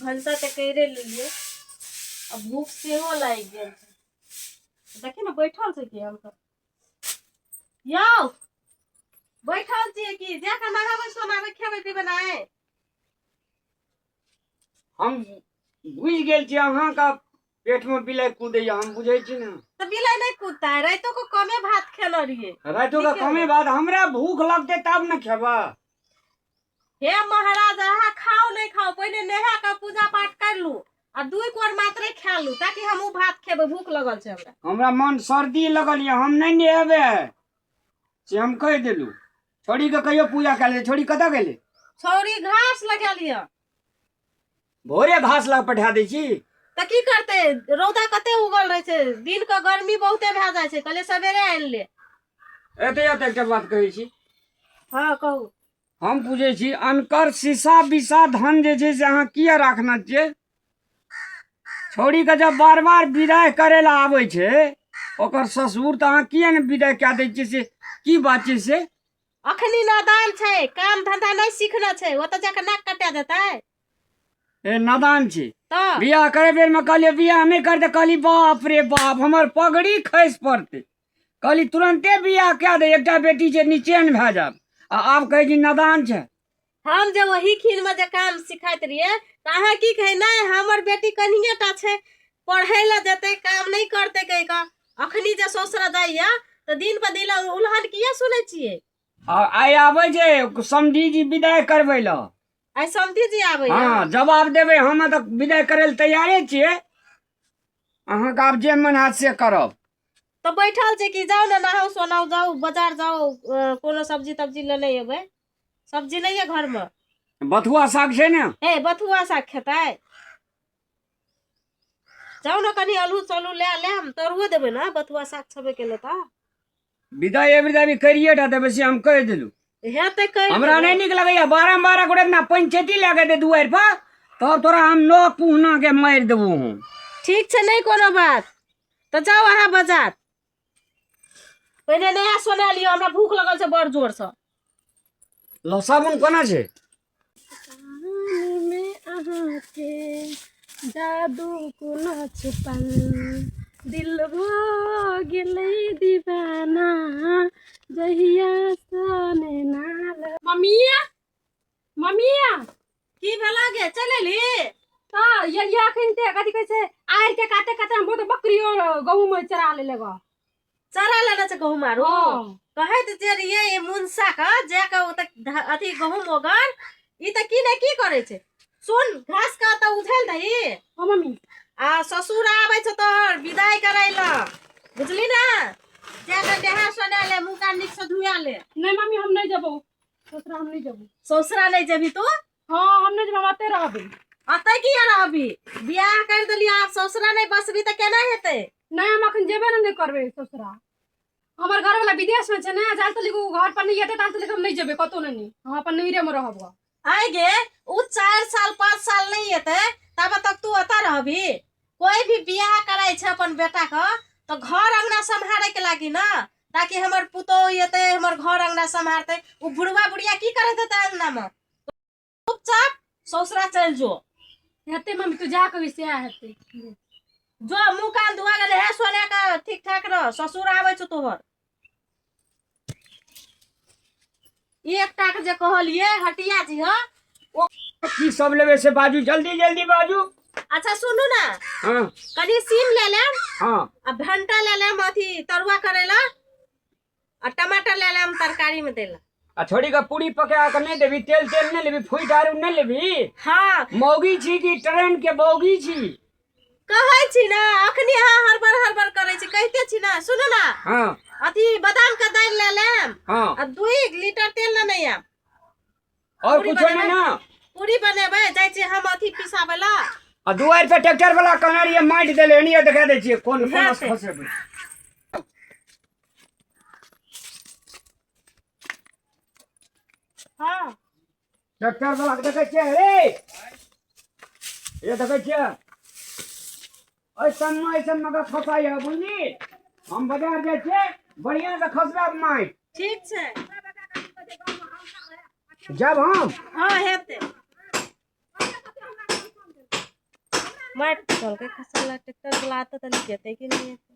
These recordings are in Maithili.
भनसा तऽ करिए लेलियै आ भूख सेहो लागि गेल छै। देखी ने बैठल छै की हम सब यौ बैठल छियै की जा कऽ नहाबै सोनाबै खेबै पीबै नहि? हम बुझि गेल छी अहाँके पेटमे बिलाइ कूदैया, हम बुझै छी ने। तऽ बिलाइ नहि कूदता है, राइतो को कमे भात खेने रहियै। राइतो के कमे भात, हमरा भूख लगतै तब ने खेबै। हे महाराज, अहाँ खाओ नहि खाओ, पहिने नहा कऽ पूजा पाठ कर लू आ दुई कोर मात्रे खा लू ताकि हमहूँ भात खेबै, भूख लगल छै हमरा। हमरा मन सर्दी लगल यऽ, हम नहि नहेबै से हम कहि देलू। छोड़ी के कहियो पूजा कए ले। छोड़ी कतऽ गेलै? छौड़ी घास लगा लिअ। भोरे घास लग पठा दै छी। तऽ की करतै, रौदा कते उगल रहै छै, दिन के गर्मी बहुते भए जाइ छै, कहलियै सवेरे आनि ले। एते एते एकटा बात कहै छी। हँ कहू। हम पूछै छी, अनकर शीशा बिसा धन जे छै से अहाँ किया राखने छियै? छौड़ीके जब बार बार विदाइ करै लए आबै छै ओकर ससुर, तऽ अहाँ किया ने विदाइ कए दै छियै? से की बात छै से? अखनी नादान छै, काम धंधा नहि सीखना छै, ओतऽ जाके नाक कटा देतै। ए नादान छी तऽ बियाह करे बेरमे कहलियै बियाह नहि करतै, कहली बाप रे बाप हमर पगड़ी खसि पड़तै। कहली तुरन्ते बियाह कए दे, एकटा बेटी छै, निचेन भए जायब। आ आब कहै छी नादान छै। हम जे ओही खिनमे जे काम सिखाइत रहियै तऽ अहाँ की कहै, नहि हमर बेटी कनिए टा छै, पढ़ै लए जेतै, काम नहि करतै कहि कऽ। अखनी जे ससुरा जाइया तऽ दिन पर दिन उलहन किया सुनै छियै? आ आइ आबै छै समधी जी विदाइ करबै लए। आइ समधी जी आबै? हँ, जवाब देबै। हम तऽ विदाइ करै लए तैयारे छियै, अहाँके आब जे मन हैत से करब। तऽ बैठल छै कि? जाउ ने, नहाउ सोनाउ, जाउ बाजार जाउ, कोनो सब्जी तब्जी लेने एबै। सब्जी नहीं है घर में? बथुआ साग छै ने। ए बथुआ साग खेतै? जाउ ने कनि आलू चलू ले ले, हम तरुओ देबै ने, बथुआ साग छेबे केलै तऽ। विदाइ एहि विदाइ भी करिए टा देबै से हम कहि देलहुँ। हेतै कहि हमरा नहि नीक लगैया बारम्बार गोटे ना पंचायती लए के दे दुआरि पर, तब तोरा हम नौ पुहना के मारि देबो हम। ठीक छै, नहि कोनो बात, तऽ जाउ अहाँ बाजार, पहिने नया सोना लिअ, हमरा भूख लगल छै बड़ जोरसँ। ल साबुन कोना छै? मे अहाँके जादू कोनो छुपल, दिल भऽ गेलै दीवाना जहिया सँ नैना। मम्मिया, मम्मिया। की भेला गे, चलि एली? तऽ ये ये अखन ते कथी कहै छै, आरि के काते काते हम बहुत बकरी और गहूम चरा लेले गो। चरा लेने छै गहूम आरो? हँ। कहैत जे रहियै ई मुनसा के जा के ओतऽ अथी गहूम ओगर, ई तऽ की ने की करै छै। सुन, घास के तऽ उझेल दही। हँ मम्मी। आ ससुर आबै छौ तोहर विदाई करै लए, बुझली ने? जा के नहा सोना ले, मुँह कान नीक से धुआ ले। नहि मम्मी, हम नहि जेबौ ससुरा, हम नहि जेबौ। ससुरा नहि जेबही तू? हँ, हम नहि जेबै, हम एतै रहबै। अतै किया रहबी? बियाह कर देलियै, आब ससुरा नहि बसबी तऽ केना हेतै? नहि, हम अखन जेबे ने नहि करबै ससुरा। हमर घरवाला विदेश में छै ने, जाल तलिक उ घर पर नहीं एतै ताल तलिक हम नहीं जेबै कतौ नहीं, हम अपन नैहरे में रहब। आइ गे, उ 4 साल 5 साल नहीं एतै तब तक तू ओतऽ रहबी? कोई भी बियाह करै छै अपन बेटा के तऽ घर अंगना सम्हारे के लागी ना, ताकि हमर पुतोह एतै हमर घर अंगना सम्हारतै। उ बुढ़वा बुढ़िया की करैत हेतै अंगना में? चुपचाप ससुरा चलि जो। हेतै मम्मी, तू जा कभी सएह हेतै। जो मुँह कान धुआ गेलै हे, सोना के ठीक ठाक रह, ससुर आबै छौ तोहर। एकटा के जे कहलिए हटिया जी हँ। की सब लेबै से बाजू, जल्दी जल्दी बाजू। अच्छा सुनू ना। हाँ। कनि सीम ले लेम। हाँ। आ भंटा ले लेम अथी तरुआ करेला, आ टमाटर ले लेम तरकारी में देला। आ छोड़ी के पूरी पका के नहीं देबी? तेल तेल नहीं लेबी? फूट आरू नहीं लेबी? हाँ। मौगी छी कि ट्रेन के बौगी छी? कहै छी ना, अखनी अहाँ हड़बड़ हड़बड़ करै छी, कहिते छी ना। सुनू ना। हाँ। अथी बादाम के दालि ले लेम। हाँ। आ 2 लीटर तेल लेने आयब। और पूरी कुछो नहीं बनेबै? ना। पूरी बनेबै, जाइ छी हम अथी पिसाबै ला। आ दुआरि पे ट्रैक्टर वाला कहने रहियै माटि देले, एनिये देखा दै छियै कोन कोन हेतै। खसेबै। हाँ। ट्रैक्टर वाला के देखै छियै रे, ये देखै छियै एहि सबमे के खसाइया, बुझली? हम बाजार जाइ छियै, बढ़िया से खसबै माटि। ठीक छै। जब हम हाँ हेतै। माटि चलकै खसल ट्रैक्टर वाला आते तऽ निकेतै कि नहि एतै।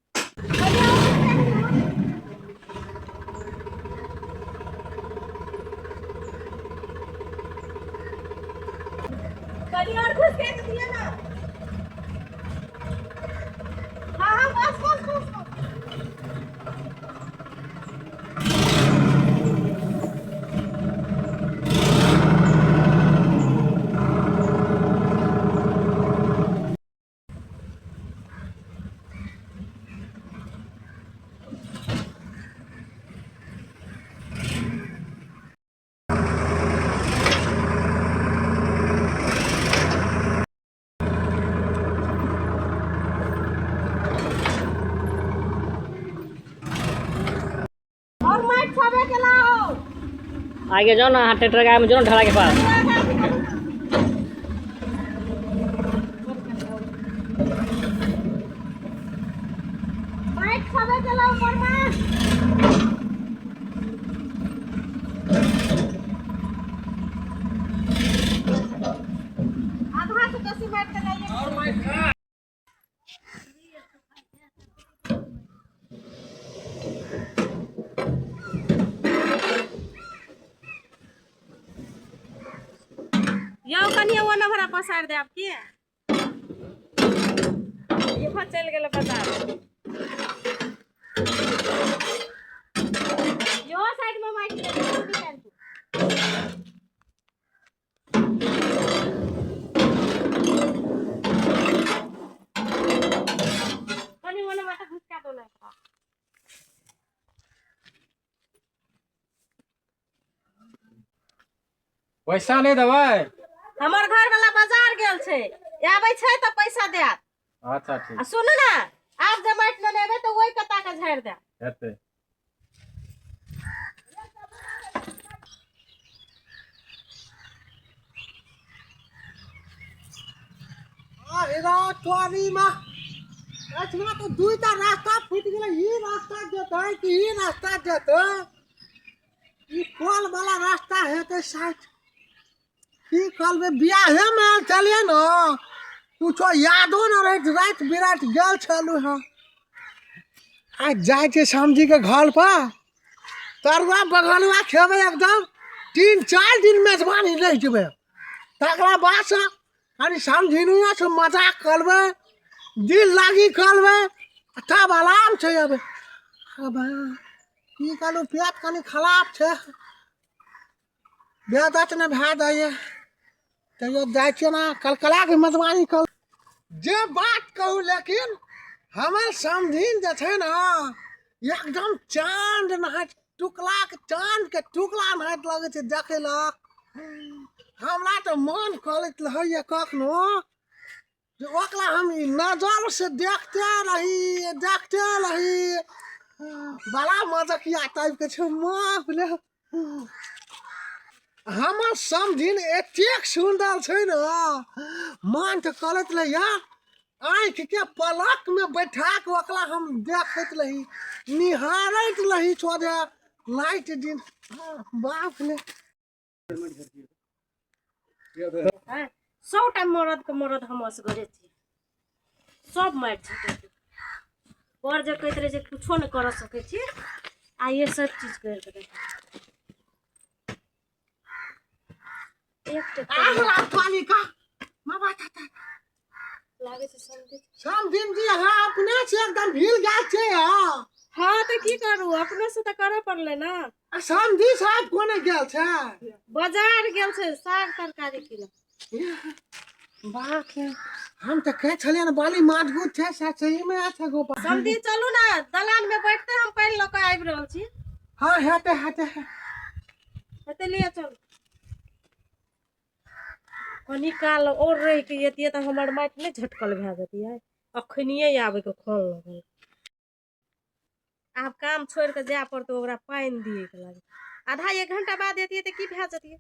कनी और घुस के दिया ना। हाँ हाँ बस बस बस बस। और माइक सबे के लाओ। आगे जाओ ना, हाँ ट्रैक्टर के आगे में जाओ ना, ढाला के पास। माइक सबे के लाओ परमा। आधा से बेसी माइक के लाइए। और माइक यौ कनिए ओ नभरा पसारि देब की इहो चलि गेलै बाजार। इहो साइड में माटि ले लेबै, निकालि दू। कनि ओने माटि घुसका दो ना एकरा। पैसा नहि देबै? हमर घर वाला बाजार गेल छै, आबै छै तऽ पैसा देत। अच्छा ठीक। आ सुनू ने, आब जे माटि लेने एबै तऽ ओहि कत्ता के झाड़ि देब। हेतै। अरे तोरी में एहिठिना तऽ दुईटा रास्ता फूटि गेलै। ई रास्ता जेतै कि ई रास्ता जेतै? ई कल वाला रास्ता हेतै शायद। की करबै, बियाहे मे आयल छलियै ने, कुछो यादो न रहै, राति बिराति गेल छलहुँ हँ। आ जाइ छियै समझीके घर पर, तरुआ बघलुआ खेबै एकदम, 3-4 दिन मेजबानी रहि जेबै। तकरा बादसँ कनि समझिनुआसँ मजाक करबै, दिल लागी करबै, तब आराम से अबै। अब की कहलहुँ, पेट कनि खराब छै, बेदत नहि भए जाइए, तैयो जाइ छियै ने कलकलाके मेजबानी कर। जे बात कहू, लेकिन हमर समधिन जे छै ने एकदम चाँद नहाइत टुकलाके चाँदके टुकला नहाइत लगै छै देखै लए। हमरा तऽ मन करैत रहैए कखनो जे ओकरा हम ई नजर से देखते रही देखते रही। बड़ा मजकिया टाइपके छै। बाप रे, हमर समधिन एतेक सुन्दर छै ने, मन तऽ करैत रहैए आँखिके पलकमे बैठा कऽ ओकरा हम देखैत रही, निहारैत रही सोझे लाइट दिन। बाप रे। 100टा मरद के मरद हम असगरे छी, सब मारि छटै पर जे कहैत रहै छै कुछो नहि कर सकै छी, आ ये सब चीज करि देबै। एक टका आगला पानी का मामा ताता लागै छै समझी। समधिन जी, अहाँ अपने से एकदम भील गेल छै। हाँ हाँ तऽ की करू, अपने से तऽ करऽ पड़लै ने। आ समधी साहब कोने गेल छै? बाजार गेल छै साग तरकारी किनऽ। बाप रे, हम तऽ कहै छलियै ने बाली मजबूत छै, से सहीमे छै गोपाल। समधी चलू ने दलान में बैठते, हम पानि लऽ कऽ आबि रहल छी। हाँ हेतै हेतै। हेतै, लिअ चलू। कनी काल और रहि के एतियै तऽ हमर माटि नहि झटकल भए जतियै? अखनिये आबैके खोन लगल। आब काम छोड़ि कऽ जाय पड़तै ओकरा पानि दियैके लागे। आधा एक घंटा बाद एतियै तऽ की भए जतियै?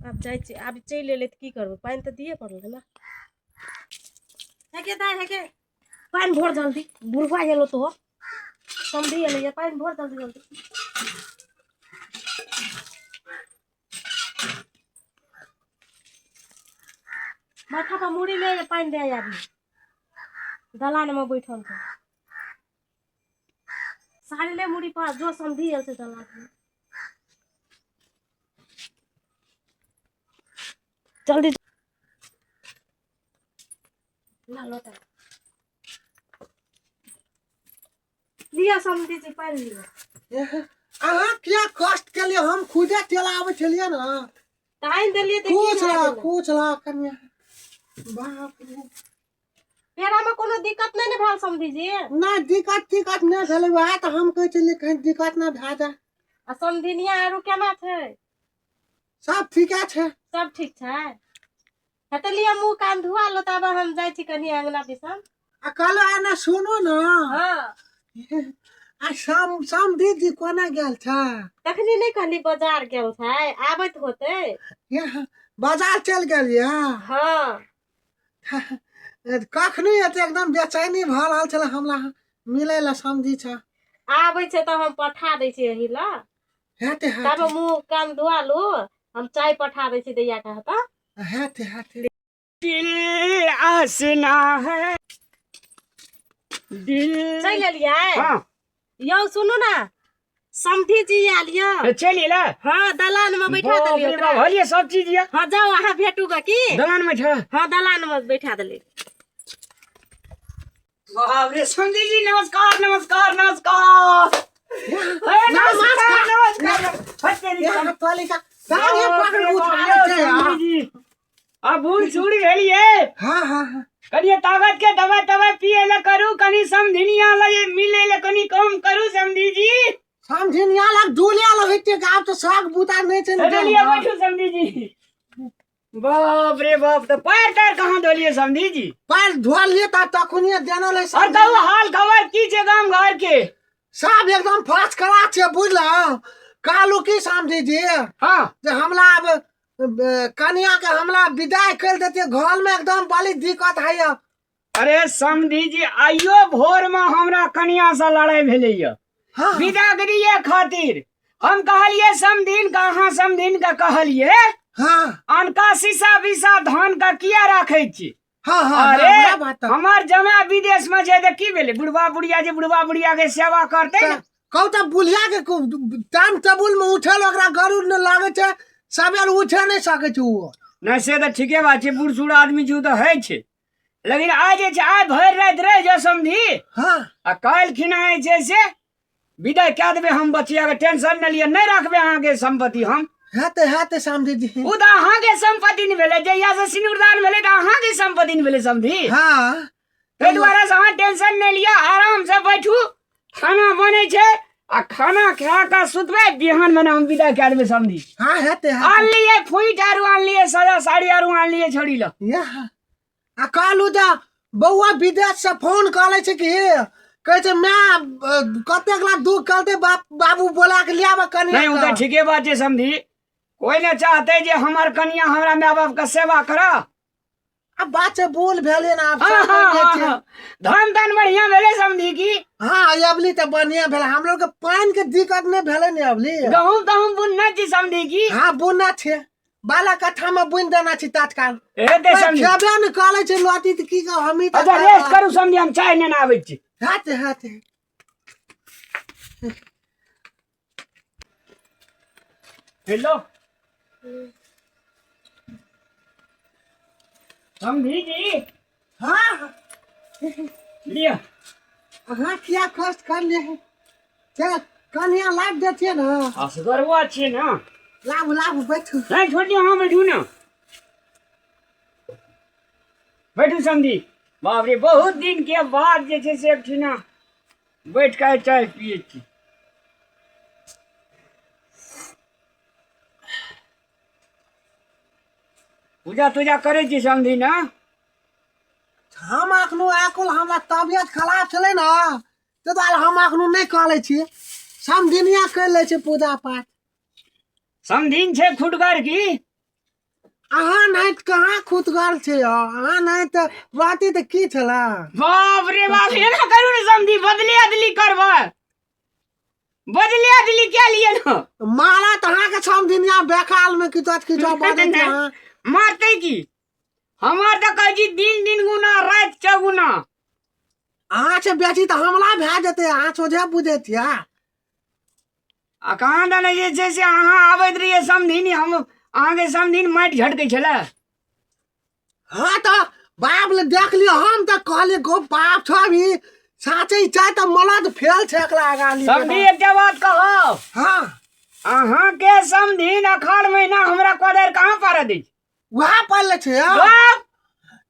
आब जाइ छियै, आब चलि एलै तऽ की करबै, पानि तऽ दिये पड़लै ने। हेगे दाइ हेगे, पानि भर जल्दी, बुढ़वा एलो तो समधी एलै, पानि भर जल्दी जल्दी। माथा पर मुड़ी ले पानि दे आबी। दलान में बैठल छै, साड़ी ले मुड़ी पर, जो समझी आयल छै दलान में। जल्दी ला लोटा लिअ समझी जी, पानि लिअ। अहाँ किया कष्ट केलियै? हम खुदे चलि आबै छलियै ने। तऽ आनि देलियै तऽ की खुश भए रह गेलै? खुश रह कनिया, बाप रे। पेड़ामे कोनो दिक्कत नहि ने भेल समधी जी? नहि, दिक्कत तिक्कत नहि भेलै। वएह तऽ हम कहै छलियै, कहीं दिक्कत नहि भए जाय। आ समधिनिया आरू केना छै? सब ठीके छै। सब ठीक छै? हे तऽ लिअ, मुँह कान धुआ लो, तब हम जाइ छी कनि अङ्गना दिसन। आ कहलो एना सुनू ने। हँ। आ समधी जी कोना गेल छै? तखनी नहि कहली, बाजार गेल छै, आबैत होतै। यहाँ बाजार चलि गेलियै? हँ। कखनी एते एकदम बेचैनी भऽ रहल छलै हमरा मिलै लए समझी छै। आबै छै तऽ हम पठा दै छी एहि लए। हेतै। तब हेतै। मुँह कान धुआ लू, हम चाय पठा दै छी दैया के हेतऽ। हेतै हेतै। दिल आसना है दिल। चलि एलियै? हाँ। यौ सुनू ने, समधी जी आयल यऽ। चलि एलै? हाँ, दलान में बैठा बाप देलियै रे ओकरा। बाप, हलियै सब चीज यऽ। हाँ, जाउ अहाँ भेटू ग की। दलान में छै? हाँ, दलान में बैठा देली। बाप रे, समधी जी, नमस्कार नमस्कार नमस्कार। अरे नमस्कार नमस्कार। हट तेरी। यहाँ तोलिका दाढ़ी बाप पकड़ रे उठा बाप, लै छै। समधी जी, आ भूल चूड़ी भेलियै। हाँ हाँ हाँ। कनिये ताकत के दवाई तवाई पिए ले करू, कनी समधिनिया लगे मिले ले कनी कम करू समधी जी। समधिनिया लग दुलिया लगै छै, आब तऽ शौक बुता नहि छै ने। चलिए बैठू समधी जी। बाप रे बाप, तऽ पैर तैर कहाँ धोलिए समधी जी? पैर धोलिए तऽ तखनिये देने लै। और कहू, हाल खबर की छै गाम घर के? सब एकदम फर्स्ट क्लास छै, बुझलहुँ? कहलू की समधी जी, हाँ। जे हमला आब कनिया के हमला विदाई कर देते, घर में एकदम बड़ी दिक्कत है। अरे समधी जी, आइयो भोर में हमरा कनिया से लड़ाई भेलै यऽ। हाँ। विदागरीये खातिर हम कहलिए समधिन का, अहाँ समधिन का कहलिए, हाँ। अनका शीशा बीसा धान का किया राखै छी? हाँ हाँ। अरे हाँ, वएह बात तऽ। हमर जमाय विदेश में छै तऽ की भेलै? बुढ़वा बुढ़िया जे बुढ़वा बुढ़िया के सेवा करतै ने। कहू तऽ, बुढ़िया के टाइम टेबुल में उठल ओकरा गरुड़ ने लागै छै, सबेर उठे नहि सकै छै ओ। नहि, से तऽ ठीके बात छै, बूढ़ सूढ़ आदमी छै, ओ तऽ होइ छै, लेकिन आइ जे छै, आइ भरि राति रहि जाउ समधी। हाँ। आ काल्हि खिना जे छै से विदाई कए देबै हम बचिया के, टेंशन नहि लिअ, नहि राखबै अहाँके सम्पत्ति हम। हेतै हेतै समधी जी। ओ तऽ अहाँके सम्पत्ति नहि भेलै, जहिया से सिन्दूरदान भेलै तऽ अहाँके सम्पत्ति नहि भेलै समधी। हाँ। ताहि दुआरे से अहाँ टेंशन नहि लिअ, आराम से बैठू, खाना बनै छै आ खाना खा कऽ सुतबै, बिहान भने हम विदा कए देबै समधी। हाँ, हेतै हेतै। आनलियै फूटि आरू, आनलियै साया साड़ी आरू, आनलियै छोड़ी लऽ। यह आ कहलू जे बौआ विदेश से फोन कऽ लै छै कि कहै छै माय, कतेक ला दुख करतै बाप बाबू, बोला के लियाबऽ कनिया। नहीं, ओ तऽ ठीके बात छै समधी, कोई ने चाहते जे हमर कनिया हमरा माय बाप के सेवा करा। आब बात छै, बोल भेलै ने आब। हाँ, सब हाँ, कहै हाँ, छै। हाँ। धान तान बढ़िया भेलै समधी की? हाँ, अबली तऽ बढ़िया भेलै, हमरो के पानि के दिक्कत नहि भेलै ने अबली। गहूम तहूम बुनने छी समधी की? हाँ, बुनना छै, बाला कट्ठा में बुनि देना छै तत्काल। हे दे समधी। खेबे ने करै छै लौटी तऽ की कहब हमही तऽ। अच्छा, रेस्ट करू समधी, हम चाय नेने आबै छी। हेतै हेतै। हेलो समधी जी। हाँ। लिअ। अहाँ किया कष्ट कर लिए? चल, कनिया लाभ दैतियै ने। असगरवा छियै ने। लाभ लाभ, बैठू। नहीं, छोड़ दियौ, अहाँ बैठू ने, बैठू समधी। बाप रे, बहुत दिन के बाद जे छै से एकठिना बैठ कऽ चाय पियै छी। पूजा तूजा करै छी समधी ने? हम एखनो आकुल, हमरा तबियत खराब छलै ने, ताहि दुआरे हम एखनो नहि कऽ लै छियै, समधिनिया करि लै छै पूजा पाठ। समधिन छै खुटगर की? अहाँ नहि कहाँ खुदगर छै यौ, अहाँ नहि तऽ रहती तऽ की छलै। बाप रे बाप, एना करू ने समधी, बदले अदली करबै, बदले अदली के लिए ने। मारा तऽ अहाँके समधिनिया बेकाल मे किछो किछो बजै छै अहाँ। मारतै की? हमर तऽ कहै छी दिन दिन गुना राति चौगुना। अहाँ से बेसी तऽ हमला भए जेतै, अहाँ सोझे बुझै छियै। आ कहाँ दने जे छै से अहाँ आबैत रहियै समधिन, हम अहाँके समधिन माटि झटकै छलै। हाँ तऽ बाप ले देख लियौ, हम तऽ कहलियै गो बाप छौ अभी साँचे चाहे तऽ मलद फेल छै एकरा आगाँ लिअ। समधी एकटा बात कहब? हाँ। अहाँके समधिन अखाड़ महीना हमरा कोदारि कहाँ पारऽ दै छै? वएह पढ़ले छै हँ? तब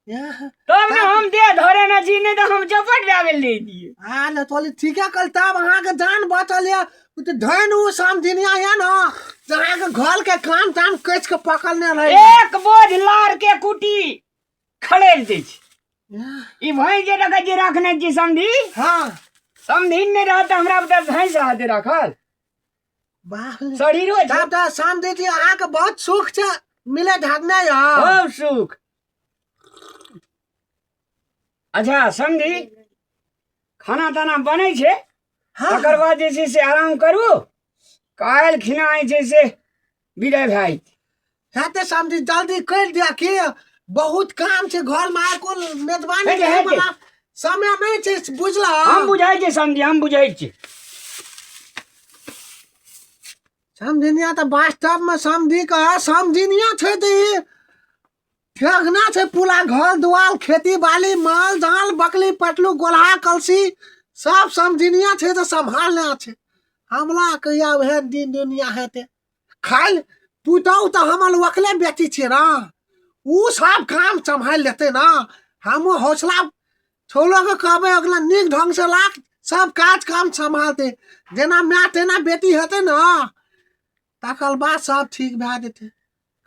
एह, तब ने हम देह धरे ने छी, नहि तऽ हम चौपट भए गेल रहितियै। आ ने तोली ठीके कल, तब अहाँके जान बचल यऽ। ओ तऽ धन ओ समधिनिया यऽ ने, जे अहाँके घर के काम ताम कस के पकड़ने रहै। एक बोझ लार के कुटी खड़ेल दै छै। ई भैंस जे देखै छियै रखने छी समधी। हाँ। समधिन नहि रहत तऽ हमरा ओतऽ भैंस रहतै रखल? बाप रे। शरीरो छै। तब तऽ समधी जी अहाँके बहुत सुख छै मिले ढाकने यऽ। बहुत सुख। अच्छा समधी, खाना ताना बनै छै? हाँ। तकर बाद जे छै से आराम करू, काल्हि खिना जे छै से विदाइ भए जेतै। हेतै समधी, जल्दी करि दिअ कि बहुत काम छै घर में, आइ कोन मेजबानी हेतै, रहै हेतै। वाला समय नहि छै, बुझलह? हम बुझै छियै समधी, हम बुझै छियै। समधिनिया तऽ वास्तव में समधी के समधिनिया छै तऽ ई ठेगना छै पूरा घर दुआर खेती बाली माल जाल बकली पटलू गोलहा कलसी सब समधिनिया छै तऽ सम्हालने छै। हमरा कहिया ओहन दिन दुनिया हेतै? खाइल पुतहु तऽ हमर ओकले बेटी छियै ने, ओ सब काम सम्हालि लेतै ने। हमहूँ हौसला छोलो के कहबै ओकरा नीक ढंग से लाख सब काज काम सम्हालतै, जेना माय तेना बेटी हेतै ने, तकर बाद सब ठीक भए जेतै।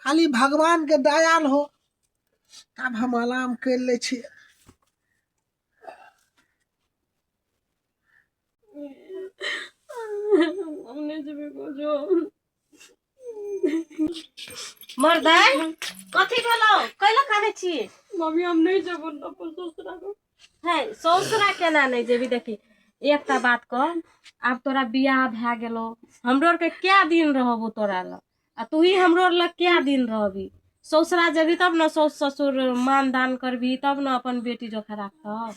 खाली भगवान के दया हो। तब हम आराम कर लै छी। हम नहि जेबै कोजो। मर्दै, कथी भेलौ? कैला कानै छी? मम्मी, हम नहि जेबो अपन ससुरा के। है ससुरा केना नहि जेबी? देखी, एकटा बात कह, आब तोरा बियाह भए गेलो, हमरो आरके कै दिन रहबो तोरा लग, आ तूही हमरो आर लग कै दिन रहबी? ससुरा जेबी तब ने साउस ससुर मान दान करबी, तब ने अपन बेटी जोखा राखतौ।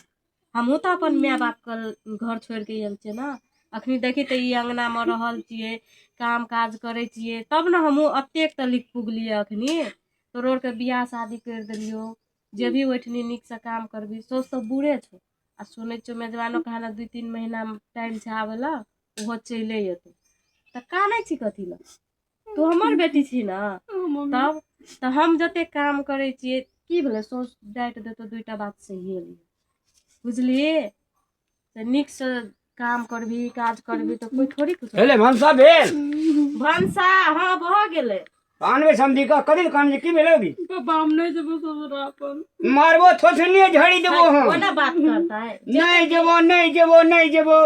हमहूँ तऽ अपन माय बापके घर छोड़ि कऽ आयल छियै ने। अखनी देखी तऽ ई अङ्गनामे रहल छियै, काम काज करै छियै, तब ने हमहूँ एतेक तऽ लिख पुगलियै। अखनी तोरो आरके बियाह शादी करि देलियौ। जेबही ओहिठनी नीकसँ काम करबही। साउस तऽ बूढ़े छौ, आ सुनै छियौ मेजबानो कहाँ 2-3 महीना टाइम छै आबै लए, ओहो चलि अयतौ। तऽ कानै छी कथी लए? तू हमर बेटी छी ने। तब तऽ हम जते काम करै छियै, की भेलै? साउस डाँटि देतौ दुइटा बात सहिए लिहे, बुझलिही? तऽ नीकसँ काम करबही, काज करबही तऽ कोइ थोड़ी कुछो। भेलै भनसा भेल? भनसा हँ भऽ गेलै। आनबै समझी कऽ कथी काम जे की भेलै की? पापा, हम नहि जेबो ससुरा अपन। मारबो थोथनिये झाड़ी देबो हम। ओना बात करतै? नहि जेबो, नहि जेबो, नहि जेबो।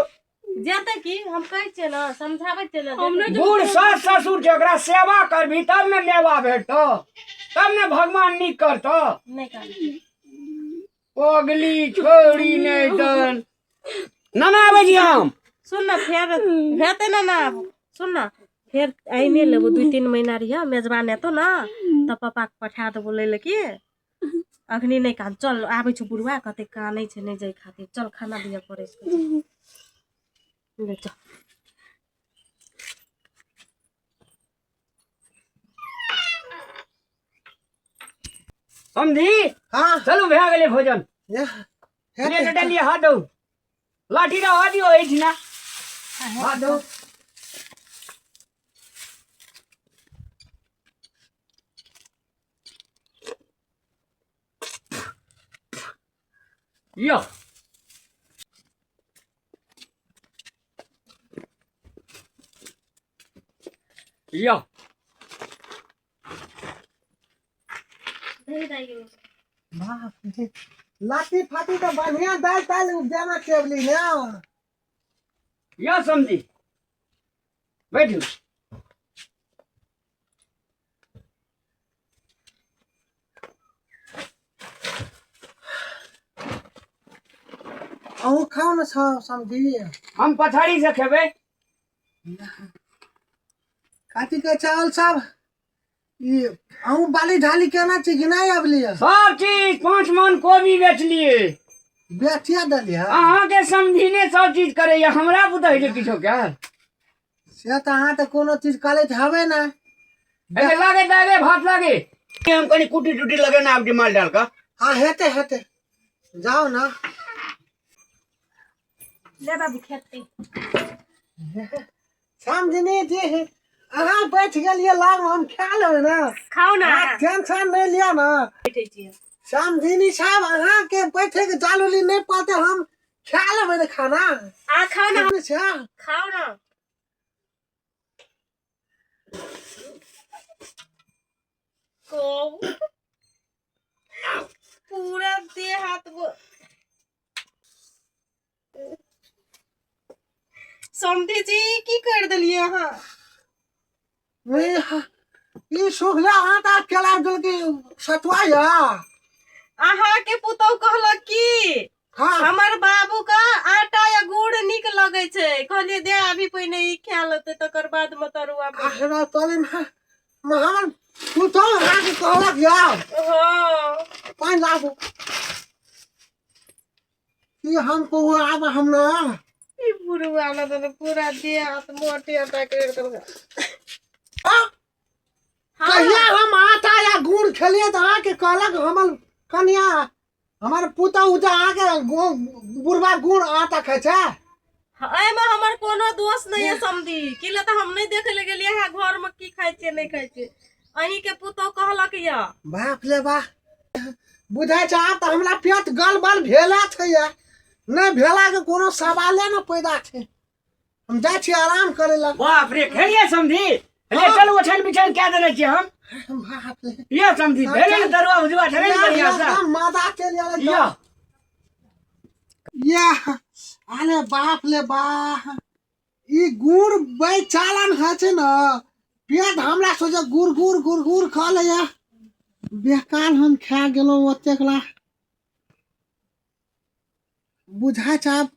जेतै की, हम कहै छियै ने, समझाबै छियै ने। हम नहि जेबो। बूढ़ सास ससुर छै, ओकरा सेवा करबी तब ने मेवा भेटतौ, तब ने भगवान नीक करतौ। नहि करतै। पगली छोड़ी नहि तन नाना आबै छी हम। सुन ने, फेर हेतै ने ना, सुन ने, फेर आइने लेबो। 2-3 महीना रहिए, मेजबान एतौ ने तऽ पप्पाके पठा देबो लै लए। की अखनी नहि कान, चल आबै छौ। बुढ़वा कते कानै छै नहि जाइ खातिर। चल, खाना दिअ पड़ै छै, ले चल। समझी? हाँ। चलू, भए गेलै भोजन। एह, प्लेट हेतै। डलिए, हाथ दौ, लाठी रह दियौ एहिठिना, हाथ दौ। यो यो। बाप रे, लाठी फाटी तऽ बढ़िया दालि तालि उपजाना टेबली ने। यो समझी, बैठू। अहूँ खाउ ने समझी। हम पछाड़ी से खेबै। कथी कहै चावल सब? ई अहूँ बाली ढाली केना छी कि नहि आबलियै? सब चीज 5 मन कोबी बेचलिए। बेचिया देलियै? अहाँके समझिने सब चीज करैया, हमरा बुते होइ छै किछो के। से तऽ अहाँ तऽ कोनो चीज करैत हेबै ने। एहिमे लागे लागे भात लागे। हम कनि कुटी टूटी लगेना आब माल डाल कऽ। हाँ हेतै हेतै, जाउ ने। ले बाबू खेतै। समझनी जी अहाँ बैठ गेलियै लग, हम खा लेबै ने। खाउ ने। अहाँ टेंशन नहि लिअ ने। बैठै छियै। समझिनी साहब अहाँके बैठे के जाल उली नहि पड़तै, हम खा लेबै ने खाना। अहाँ खाउ ने। छै। खाउ ने। कहू पूरा देह हाथ समधी जी की कर देलियै अहाँ? ई सुखला आटा केला देलकै सतुआ या। अहाँ के पुतहु कहलक की हाँ हमर बाबू का आटा या गुड़ निक लगै छै, कहलियै दे अभी पहिने ई खा लेतै तकर बाद में तरुआ बनेबै। आखिर तोरे में हमर पुतहु अहाँके कहलक या? हाँ। पानि लाबू की हम कहू आब हम ना। ई बुढ़वा ने तऽ पूरा देह हाथ मोटे आटा कर देलकै। कहिया हम आटा या गुड़ खेलियै तऽ अहाँके कहलक हमर कनिया हमर पुतहु जे अहाँके बुढ़वा गुड़ आटा खाइ छै? एहिमे हमर कोनो दोष नहि है समधी, की लए तऽ हम नहि देखे लए गेलियै अहाँ घर में की खाइ छियै नहि खाइ छियै, अहीं के पुतहु कहलक या। बाप रे बाप, बुझाइ छै आब तऽ हमरा पेट गलबल भेला छै या नहि भेलाके कोनो सवाले ने पैदा छै। हम जाइ छी आराम करै लए। बाप रे खेलिए समधी, ले चलू ओछाइन बिछाइन कए देने छियै हम। बाप रे। ये समधी भेलै ने तरुआ भुजुआ छलै ने बढ़िआँ से। एकदम मजा चलि आयल या। या अरे बाप रे बाप, ई गुड़ बैचालन होइ छै ने, पेट हमरा सोचे गुड़ गुड़ गुड़ गुड़ खा लैया। बेकार हम खा गेलहुँ ओतेक ला। बुझाइ छै आब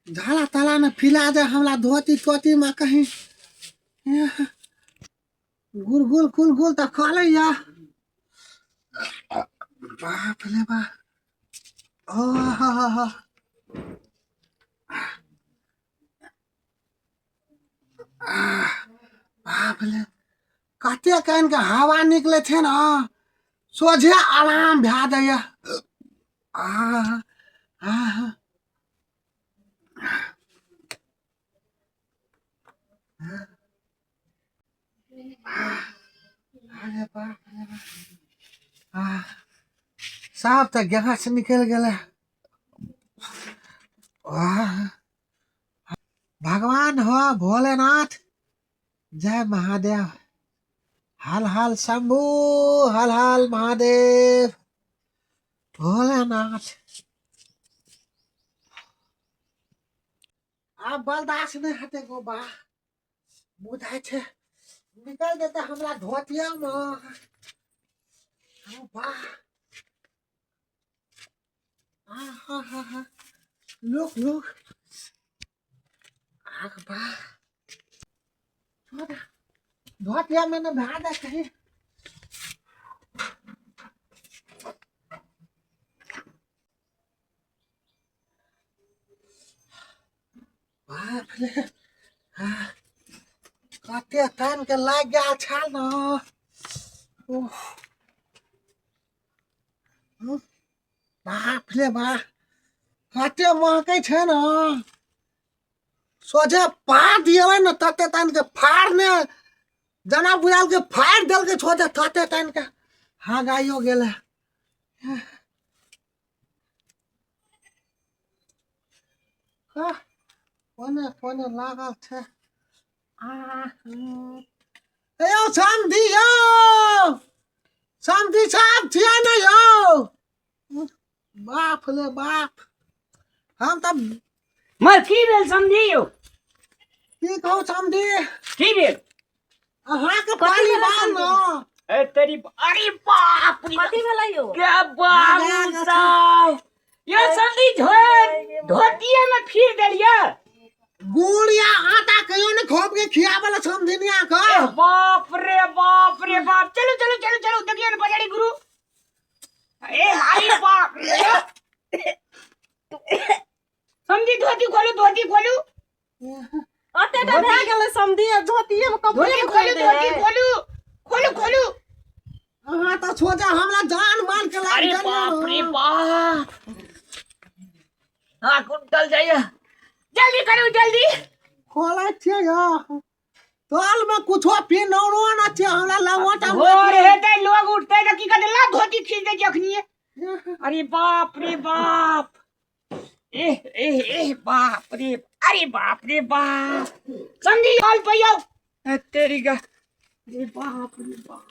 झाला ताला ने फिला दे हमरा धोती तोती में कहीं। गुड़ गुड़ गुड़ गुड़ तऽ खा लैया। बाप रे बाप, ओ हा हा हा। बाप रे कते कान के हवा निकले छै ने, सोझे आराम भए जाइया। आ आ अरे बाप रे बाप, आ साफ तऽ गैस निकलि गेलै। वाह भगवान हो भोलेनाथ, जय महादेव, हल हल शंभू, हल हल महादेव, भोलेनाथ। आब बर्दाश्त नहि हेतै गो बा, बुझाइ छै निकल जेतै हमरा धोतिया में। वाह हा हा हा, लोक लोक आग बा धोतिया में न भा दे कहीं। बाप रे कते टाइम के लागि गेल छल न। बाप रे बाप कते महकै छै ने, सोझे पा दिएलै ने तते टाइम के फाड़ने जेना बुझायल के फाड़ि देलकै सोझे तते टाइम के हगाइयो गेलै। कोने कोने लागल छै। यौ समधी, यौ समधी साहब छियै ने यौ? बाप रे बाप, हम तऽ मर की भेल समधी यौ? की कहू समधी, की भेल अहाँके पहली बार ने। ए तेरी अरे बाप रे, कथी भेलै यौ? क्या बाबू साहब यो समधी धोतिये में फिर देलियै। गुड़ या आटा कहियो ने खोप के खियाबे ला समधिनिया के। ए बाप रे बाप रे बाप, चलू चलू चलू चलू, देखियो ने पछाड़ी गुरु। ए हाय बाप रे, समझी धोती खोलू, धोती खोलू। ओते टा भए गेलै समधी, आ धोतिये मे कपड़े धोती मे खोलू, खोलि धोती दे। खोलू, खोलू खोलू। अहाँ तऽ सोचा हमरा जान माल के लाग अरे गेल। बाप रे बाप, हाँ कुंटल जाइए, जल्दी करू जल्दी। खोलै छियै यौ, तल में कुछो पिनौरो न छै हमरा लंगोटा। भोर हेतै, लोग उठतै तऽ की कहतै? ला धोती खींच दै छै अखनिये। अरे बाप रे बाप, एह एह एह, बाप रे, अरे बाप रे बाप, समझी हाल पे आओ। ए, तेरी गा, अरे बाप रे बाप।